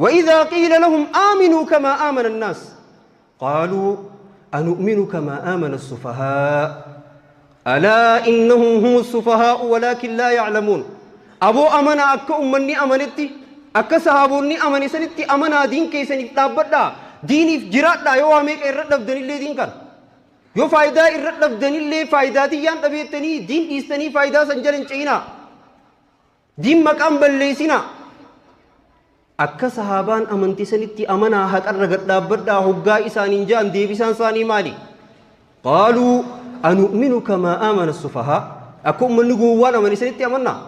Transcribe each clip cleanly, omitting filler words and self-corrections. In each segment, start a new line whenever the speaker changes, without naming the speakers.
وإذا قيل لهم آمنوا كما آمن الناس قالوا أنؤمن كما آمن السفهاء ألا إنهم هم السفهاء ولكن لا يعلمون. أبو أمنا أكا أمني أمنتي أكا صحابوني أمني سنتي أمنا دين كيسني تابدا ديني في جرات يو أميك إرد دين اللي دين كان يو فايدة إرد دين اللي فايدة ديان تبيتني دين إستني فايدة سنجرن چينا دين مقام بلسينا akka sahaabaan amantii sanitti amanaa haqarra gad dhaabbadhaa hoggaa isaaniin ja'an deebisaan isaanii maali? Qaaluu anu'minu kamaa aamana sufahaa akka ummanni gowwaan amane sanitti amannaa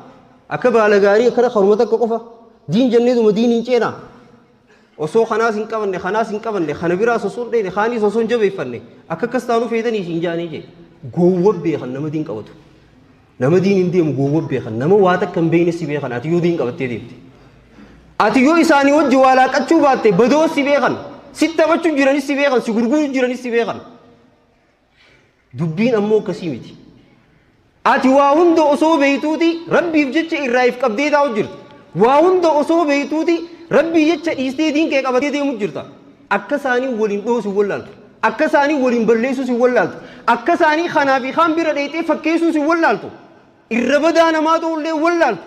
akka baala gaarii akkana karuma takka qofa diin jenneetuma diin hin ceenaa osoo kanaas hin qabanne kanaas hin qabanne kana biraas osoo hin dhayne kaaniis osoo hin jabeeffanne akka akkas taanuu feetanii isin ja'anii jee gowwa beekan nama diin qabatu nama diin hin deemu gowwa beekan nama waa takka hin beekne si beekan ati yoo diin qabattee deemte. Ati yoo isaanii wajji waa laaqachuu baatte badoo si beekan si taphachuu jiranis si beekan si gurguruu jiranis si beekan. Dubbiin ammoo akkasii miti. Ati waa hunda osoo beeytuuti rabbiif jecha irraa if qabdee taa'u jirta. Waa hunda osoo beeytuuti rabbii jecha dhiistee diin kee qabatee deemu jirta. Akka isaanii waliin dhoosu wallaaltu. Akka isaanii waliin balleessuu si wallaaltu. Akka isaanii kanaa fi kaan bira dheexee fakkeessuu si wallaaltu. Irra badaa namaa ta'ullee wallaaltu.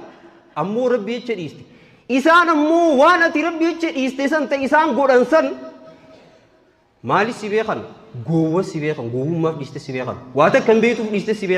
Ammoo rabbii jecha dhiiste. Isaan ammoo waan ati rabbi jecha dhiiste san ta'e isaan godhan san maali si beekan? Gowwa si beekan. Gowwummaaf dhiiste si beekan. Waa takka hin beektuuf dhiiste si beekan.